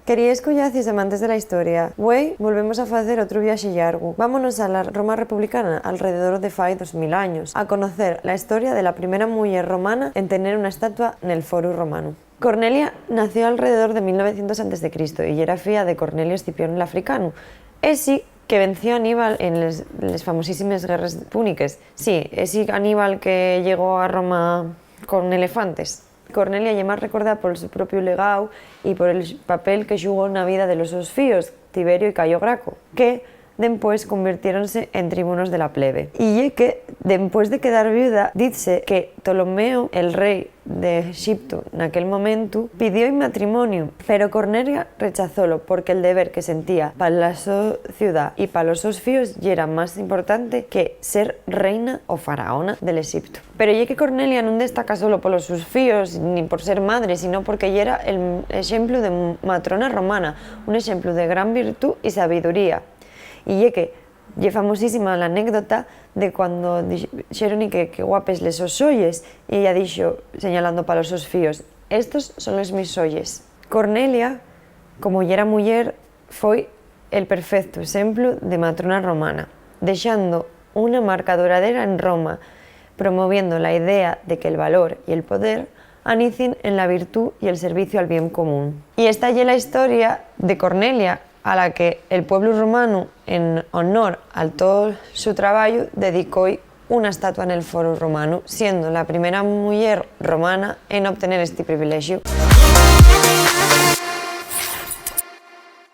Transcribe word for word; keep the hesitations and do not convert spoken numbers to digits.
Queríes collacies, amantes de la historia. Güei volvemos a facer otru viaxe llargu. Vámonos a la Roma republicana, alrededor de fai dos mil años, a conocer la historia de la primera muyer romana en tener una estatua nel Foru Romanu. Cornelia nació alrededor de mil novecientos antes de Cristo y yera fía de Cornelio Escipión el Africanu, esi que venció a Aníbal en les, les famosísimes guerres púniques. Sí, esi Aníbal que llegó a Roma con elefantes. Cornelia ye más recordá pol so propiu legáu y por el papel que xugó na vida de los sos fíos, Tiberio y Cayo Graco, que dempués convirtiéronse en tribunos de la plebe. Y ye que, dempués de quedar viuda, dizse que Ptolomeo, el rei d'Exiptu naquel momentu, pidió-y matrimoniu, pero Cornelia rechazólo, porque el deber que sentía pa la so ciudá y pa los sos fíos yera más importante que ser reina o faraona del Exiptu. Pero ye que Cornelia nun destaca solo polos sos fíos, nin por ser madre, sino porque yera el exemplu de matrona romana, un exemplu de gran virtú y sabiduría. Y ye que ye famosísima l'anécdota de cuando dixeron-y que, que guapes les sos xoyes, y ella dixo, señalando pa los sos fíos: "Estos son los mis xoyes". Cornelia, como yera muyer, foi el perfectu exemplu de matrona romana, dexando una marca duradera en Roma, promoviendo la idea de que el valor y el poder anicien en la virtú y el serviciu al bien común. Y esta ye la historia de Cornelia, a la que el pueblu romanu, en honor al to su trabayu, dedicó-y una estatua nel Foru Romanu, siendo la primera muyer romana en obtener esti privilexiu.